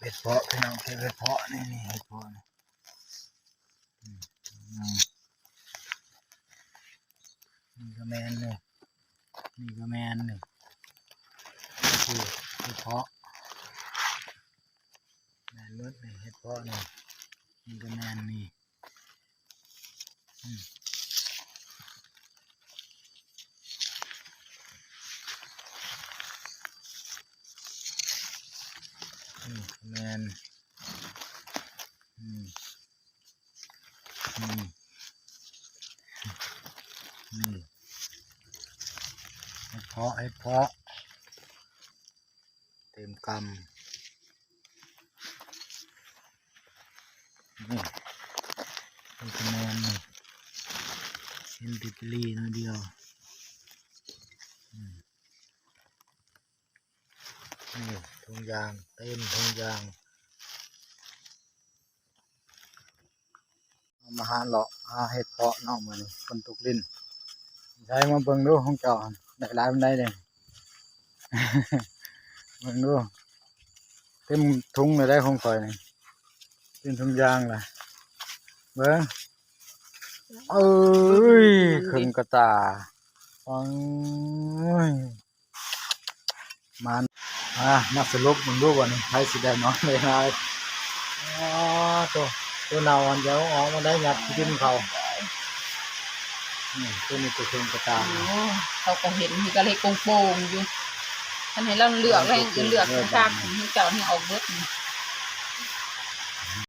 ເຫັດເຜາະພີ່ນ້ອງ ເກັບເຫັດເຜາະ ນີ້ ນີ້ເຫັດເຜາະນີ້ ອືມ ນີ້ກໍແມ່ນນີ້ ນີ້ກໍແມ່ນນີ້ ນີ້ຄືເຫັດເຜາະ ແມ່ນໝົດນີ້ ເຫັດເຜາະນີ້ ນີ້ກໍແມ່ນນີ້ ອືມ ນີ້ແມ່ນ ອືມ ນີ້ ນີ້ ເຫັດເຜາະ ເຫັດເຜາະ ເຕັມກຳ ນີ້ ນີ້ກໍແມ່ນນີ້ ເຫັນແຕ່ປະລີ້ໜ້ອຍດຽວ ອືມ ນີ້ ຖົງຢາງ ເຕັມຖົງຢາງ. ມາຫາເລາະຫາເຫັດເຜາະເນາະ ມື້ນີ້ຝົນຕົກລິນ. ໃສມາເບິ່ງດູຂອງເຈົ້າຫັ້ນ ໄດ້ຫຼາຍປານໃດເດ້? ເບິ່ງດູ ເຕັມຖົງເລີຍໄດ໋ຂອງຂ້ອຍນີ້ ເຕັມຖົງຢາງລະ ເບິ່ງ ເອີຍ ເຄິ່ງກະຕາ ໂອ້ຍ. ມາ ອ່າ ມາສະຫຼຸບເບິ່ງດູບັດນີ້ ໃຜຊິໄດ້ເນາະ ໄດ້ຫຼາຍ. ອໍ ໂຕ ໂຕເນົ່າອັນດຽວອອກມາໄດ້ ຍັດທີ່ດິນເຂົາ. ນີ້ ໂຕນີ້ໂຕເຄິ່ງກະຕາ ໂອ້ ເຂົາກໍເຫັນ ມີກະເລັກໂປ່ງໆຢູ່. ຄັນໃຫ້ລາວເລືອກ ເອີ ແລ້ວເລືອກ ໂຕເຄິ່ງ ເລືອກ ເລືອກ ທາງຂອງເຈົ້ານີ້ອອກເບິດນີ້.